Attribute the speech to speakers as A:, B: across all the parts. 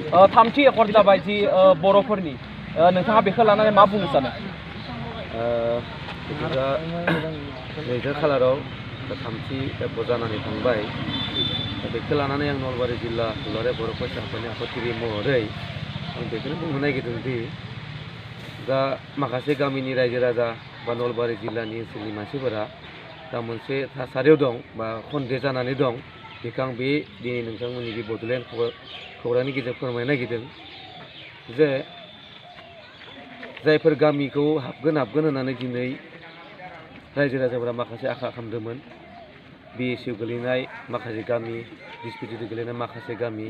A: थामथि एकर्ड जाबाय जि बर'फोरनि नोंथाङा बेखौ लानानै मा बुंनो सानो?
B: नैजि खालाराव थामथि एकर्ड जानानै थांबाय। बेखौ लानानै आं नलबारि जिल्ला दुलाराय बर' फरायसा आफादनि आफादगिरि महरै आं बेखौनो बुंनो नागिरदों दि दा माखासे गामिनि रायजो राजा बा नलबारि जिल्लानि ओनसोलनि मानसिफोरा दा मोनसे थासारियाव दं बा खन्दे जानानै दं। बेखौ आं बे दिनै नोंथांमोननि बे बड'लेण्ड खौरांनि गेजेरजों फोरमायनो नागिरदों जे जायफोर गामिखौ हाबगोन होननानै दिनै रायजो राजाफोरा माखासे आखा खालामदोंमोन। BSU गोलैनाय माखासे गामि, डिसपिउटेड गोलैनाय माखासे गामि,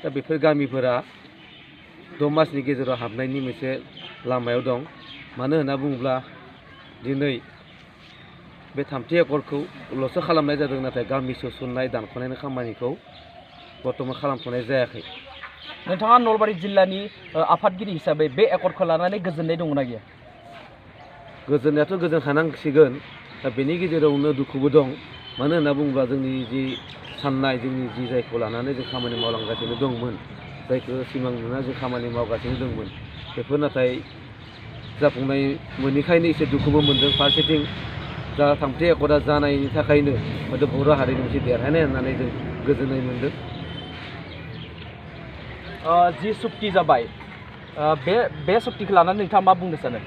B: दा बेफोर गामिफोरा 6 मासनि गेजेराव हाबनायनि मोनसे लामायाव दं। मानो होनना बुङोब्ला दिनै बे थामथि एकर्डखौल'सो खालामनाय जादों, नाथाय गामि सोसननाय दानख'नायनि खामानिखौ बर्थमान खालामथ'नाय जायाखै।
A: नोंथाङा नलबारि जिल्लानि आफादगिरि हिसाबै बे एकर्डखौ लानानै गोजोननाय दंना गैया?
B: गोजोननायाथ' गोजोनखानांसिगोन। दा बेनि गेजेरावनो दुखुबो दं। मानो होनना बुङोब्ला जोंनि जि साननाय, जोंनि जि जायखौ लानानै जों खामानि मावलांगासिनो दंमोन, जायखौ सिमां नुना जों खामानि मावगासिनो दंमोन, बेफोर नाथाय जाफुंनाय मोनैखायनो एसे दुखुबो मोनदों। फारसेथिं जा थामथि एकर्डआ जानायनि थाखायनो हयथ' बर' हारिनि मोनसे देरहानाय होननानै जों गोजोननाय मोनदों।
A: जि सुक्ति जाबाय, बे सुक्तिखौ लानानै नोंथाङा मा बुंनो सानो?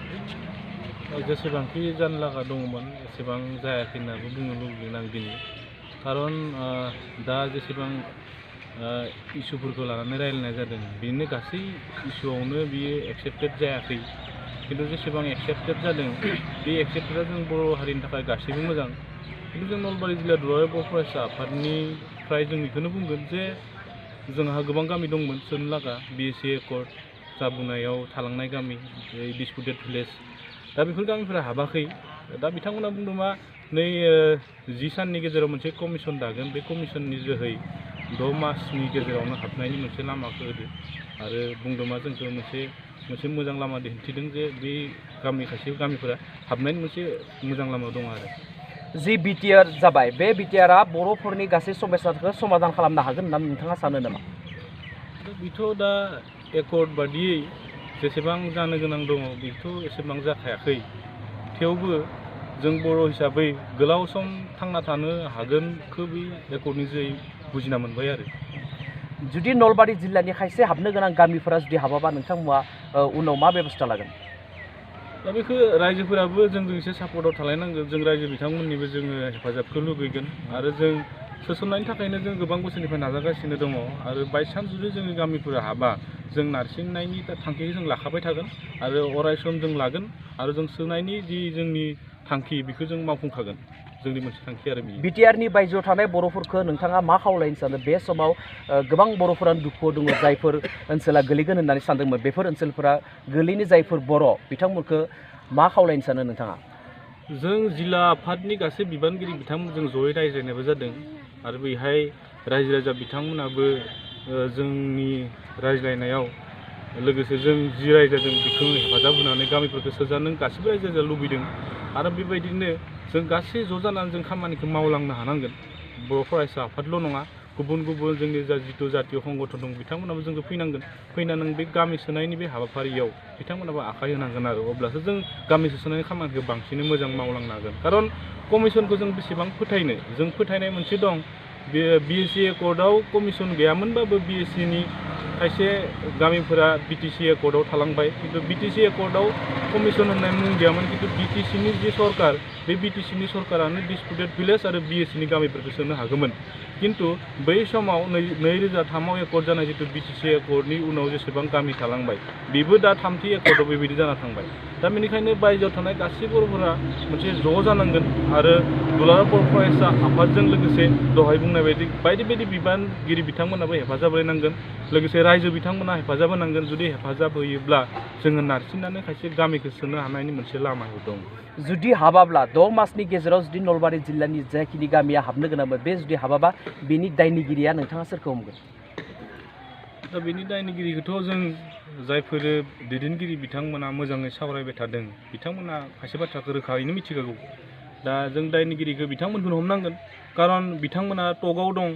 C: जेसेबांखि जानो लागा दङमोन एसेबां जायाखै होननाबो बुंनो लुबैदों आं दिनै। खारन दा जेसेबां इसुफोरखौ लानानै रायज्लायनाय जादों, बेनो गासै इसुआवनो बियो एक्सेप्टेड जायाखै। खिन्थु जेसेबां एक्सेप्टेड जादों, बे एक्सेप्टेडआ जों बर' हारिनि थाखाय गासैबो मोजां। खिन्थु जों नलबारि जिल्ला दुलाराय बर' फरायसा आफादनिफ्राय जों बेखौनो बुंगोन जे जोंहा गोबां गामि दंमोन सोनो लागा, BSC एकर्ड जाबुनायाव थालांनाय गामि, डिसपिउटेड भिलेज, दा बेफोर गामिफोरा हाबाखै। दा बिथांमोना बुंदों मा नै 10 साननि गेजेराव मोनसे कमिसन दागोन, बे कमिसननि जोहै 6 मासनि गेजेरावनो हाबनायनि मोनसे लामाखौ होदो आरो बुंदों मा जोंखौ मोनसे मोजां लामा दिन्थिदों जे बे खायसे गामिफोरा हाबनायनि मोनसे मोजां लामा दं आरो।
A: जि BTR जाबाय, बे BTRआ बर'फोरनि गासै समस्याखौ समाधान खालामनो हागोन होनना नोंथाङा सानो नामा?
C: बेथ' दा एकर्ड बादियै जेसेबां जानो गोनां दङ बेथ' एसेबां जाखायाखै। थेवबो जों बर' हिसाबै गोलाव सम थांना थानो हागोनखौ बे एकर्डनि जोहै बुजिना मोनबाय आरो।
A: जुदि नलबारि जिल्लानि खायसे हाबनो गोनां गामिफोरा जुदि हाबाबा नोंथांमोना उनाव मा बेबस्था लागोन?
C: दा बेखौ रायजोफोराबो जोंजों एसे सापर्टआव थालायनांगोन। जों रायजो बिथांमोननिबो जोङो हेफाजाबखौ लुगैगोन आरो जों सोसननायनि थाखायनो जों गोबां बोसोरनिफ्राय नाजागासिनो दङ। आरो बायसान्स जुदि जोंनि गामिफोरा हाबा, जों नारसिननायनि थांखिखौ जों लाखाबाय थागोन आरो अराय सम जों लागोन आरो जों सोनायनि जि जोंनि थांखि बेखौ जों मावफुंखागोन। जोंनि मोनसे थांखि आरो बियो।
A: BTRनि बायजोआव थानाय बर'फोरखौ नोंथाङा मा खावलायनो सानो? बे समाव गोबां बर'फोरानो दुखुआव दङ, जायफोर ओनसोला गोलैगोन होननानै सानदोंमोन, बेफोर ओनसोलफोरा गोलैनो जायफोर बर' बिथांमोनखौ मा खावलायनो सानो नोंथाङा?
C: जों जिल्ला आफादनि गासै बिबानगिरि बिथांमोनजों जयै रायज्लायनायबो जादों आरो बेहाय रायजो राजा बिथांमोनाबो जोंनि रायज्लायनायाव लोगोसे जों जि रायज्लायदों बेखौ हेफाजाब होनानै गामिफोरखौ सोजानो गासैबो रायजो राजाया लुबैदों आरो बेबायदिनो जों गासै ज' जानानै जों खामानिखौ मावलांनो हानांगोन। बर' फरायसा आफादल' नङा, गुबुन जोंनि जा जिथु जातीय संगठन दं बिथांमोनाबो जोंखौ फैनानै बे गामि सोनायनि बे हाबाफारियाव बिथांमोनाबो आखाइ होनांगोन आरो अब्लासो जों गामि सोनायनि खामानिखौ बांसिनै मोजां मावलांनो हागोन। खारन कमिसनखौ जों बेसेबां फोथायनो, जों फोथायनाय मोनसे दं। बे BSC एकर्डआव कमिसन गैयामोनबाबो BSCनि खायसे गामिफोरा BTC एकर्डआव थालांबाय। खिन्थु BTC एकर्डआव कमिसन होननाय मुं गैयामोन। खिन्थु BTCनि जि सरकार, बे BTCनि सरकारानो डिसपिउटेड भिलेज आरो BSCनि गामिफोरखौ सोनो हागौमोन। खिन्थु बै समाव 2003आव एकर्ड जानाय जितु BTC एकर्डनि उनाव जेसेबां गामि थालांबाय, बेबो दा थामथि एकर्डआव बेबायदि जाना थांबाय। दा बेनिखायनो बायजोआव थानाय गासै बर'फोरा मोनसे ज' जानांगोन आरो दुलाराय बर' फरायसा आफादजों लोगोसे दहाय बुंनाय बायदि बिबानगिरि बिथांमोनाबो हेफाजाब होनांगोन। लोगोसे रायजो बिथांमोना हेफाजाब होनांगोन। जुदि हेफाजाब होयोब्ला जोङो नारसिननानै खायसे गामिखौ सोनो हानायनि मोनसे लामायाव दं।
A: जुदि हाबाब्ला 6 मासनि गेजेराव जुदि नलबारि जिल्लानि जायखिनि गामिया हाबनो गोनांमोन, बे जुदि हाबाबा बेनि दायनिगिरिया नोंथाङा सोरखौ हमगोन?
C: दा बेनि दायनिगिरिखौथ' जों जायफोर दैदेनगिरि बिथांमोना मोजाङै सावरायबाय थादों, बिथांमोना खायसे बाथ्राखौ रोखायैनो मिथिखागौ। दा जों दायनिगिरिखौ बिथांमोनखौनो हमनांगोन। खारन बिथांमोना टकआव दं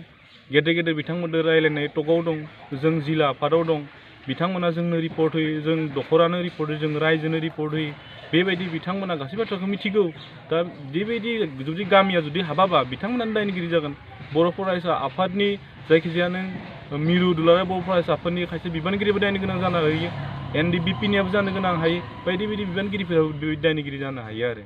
C: गेदेर गेदेर बिथांमोनजों रायलायनाय टकआव दं जों जिल्ला आफादाव दं बिथांमोना जोंनो रिपर्ट होयो जों दखरानो रिपर्ट होयो जों रायजोनो रिपर्ट होयो बेबायदि बिथांमोना गासै बाथ्राखौ मिथिगौ दा बेबायदि जुदि गामिया जुदि हाबाबा बिथांमोनानो दायनिगिरि जागोन बर' फरायसा आफादनि जायखिजाया नों मिरु दुलाराय बर' फरायसा आफादनि खायसे बिबानगिरिबो दायनो गोनां जानो हायो NDBP नियाबो जानो गोनां हायो बायदि बायदि बिबानगिरिफोराबो दायनिगिरि जानो हायो आरो